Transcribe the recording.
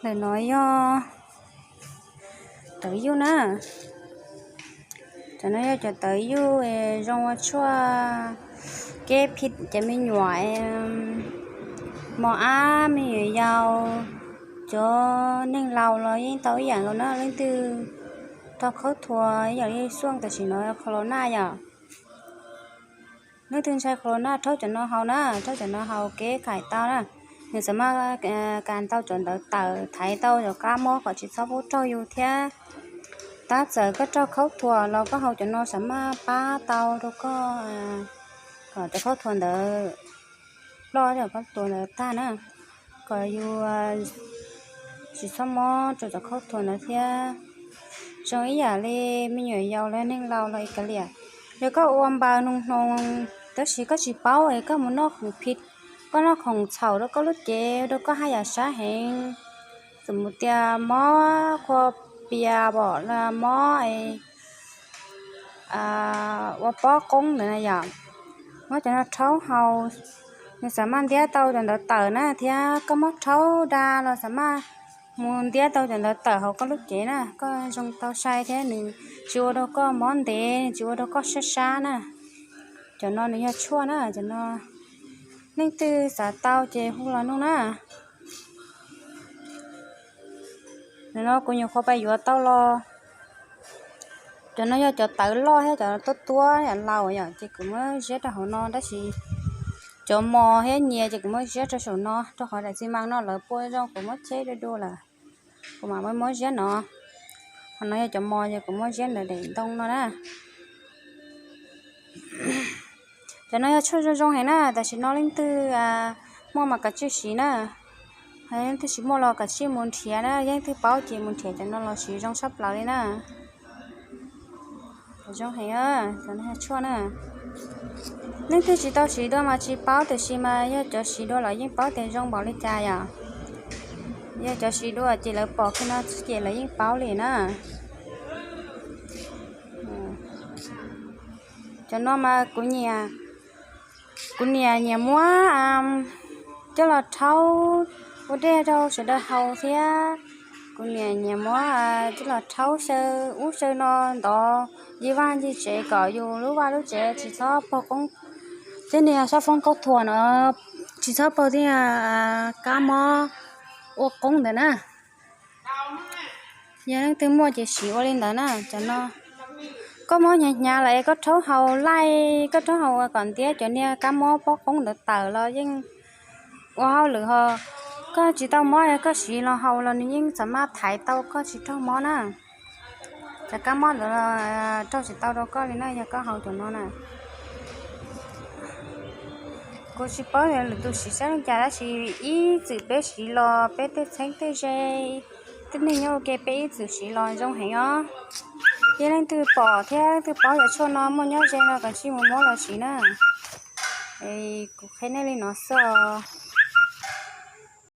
Ntawm no yog tawv yuj na. Cov no yog cov tawv yuj zoo ua tshuaj keb phiv cov me nyuam mos ab, me nyuam yaus, cov neeg laus los yeej tau ib yam nkaus na. Leej twg rau khaub thuas ib yam li xuaj tam sim no corona yom. Leej twg ntshai corona rhaub cov no haus na, rhaub cov no haus kev khaim tau na. Nws xam maj kas tau cov ntawv tawm, thaiv tau cov kab mob kom tsis txhob pub raug yus thiab. Tab txawm koj raug khaub thuas los koj haus cov no xam maj pab tau rau koj kom cov khaub thuas ntawd ploj, cov khaub thuas ntawd tag na, kom yus tsis txhob mob rau cov khaub thuas ntawd thiab. Zoo ib yam li me nyuam yaus los neeg laus los ib yam li. Yog koj ua npaws nug hnoos tab sis koj tsis paub es koj mus noj khoom phiv, koj noj khoom txhaum rau koj lub cev, rau koj haj yam sab heev. Txawm mus tias mob qhua pias pom los mob ua pob qoob ntawd na yom. Muab cov no rhaub haus, nws xam maj ntiab tau cov ntawv tawm na, thiab koj muab rhaub da los xam maj mus ntiab tau cov ntawv tawm hauv koj lub cev na. Koj zoo tau sai thiab nws tsis ua rau koj mob ntev, tsis ua rau koj sab sab na. Cov no nws yog tshuaj na, cov no leej twg xav tau ces hu los nug na. Nim no kuv nyuam qhuav pais yuav tau los. Cov no yog cov tawv loj thiab cov tuab tuab yam laus yom, ces kuv muab ziab rau hauv no tab sis cov mos thiab nyias ces kuv muab ziab rau saum no, rau qhov daim txiv mas no lawv pua zoo kuv muab cheb dua dua lawm, kuv mam muab ziab no. Qhov no yog cov mos ces kuv muab ziab ntawm daim ntoo no na. Cov no yog tshuaj zoo zoo heev na, tam sim no leej twg muaj mas kav tsij siv na. Leej twg tsis muaj los kav tsij mus nrhiav na, leej twg paub ces mus nrhiav cov no los siv zoo tshaj plaws li na. Zoo heev, cov no yog tshuaj na. Leej twg tsis tau siv dua mas tsis paub, tiam sis mas yog cov siv dua lawv yeej paub tias zoo npaum li cas yom. Yog cov siv dua ces lawv pom kiag no ces lawv yeej paub li na. Cov no mas kuv niam, kuv niam nyiam muab coj los rhaub ua dej rau sawv daws haus thiab. Kuv niam nyiam muab coj los rhaub xyaw ub xyaw no ntov ncig vaj ncig tsev kom yus lub vaj lub tsev tsis txhob pog qoob, tej niag sab foob khaub thuas no tsis txhob pog tej kab mob ua qoob ntawd na. Yog leej twg muaj ces siv ua li ntawd na. Cov no koj muab hnyav hnyav lawm es koj rhaub haus laij, koj rhaub haus kom ntiab cov niag kab mob pob qoob ntawd tawm los yeej ua hauj lwm ho. Koj tsis tau mob es koj siv los haus los nws yeej xam maj thaiv tau koj tsis raug mob na. Cov kab mob ntawd los raug tsis tau rau koj li na yog koj haus cov no na. Kuv tsis paub lwm tus siv saib li cas tab sis ib txwm peb siv los peb tej txheeb tej ze, tej neeg nyob ua ke peb ib txwm siv los zoo heev os. Yog leej twg pom thiab leej twg paub yog tshuaj no muaj nyob ze no kav tsij mus muab los siv na. Kuv qhia nej li no xwb os.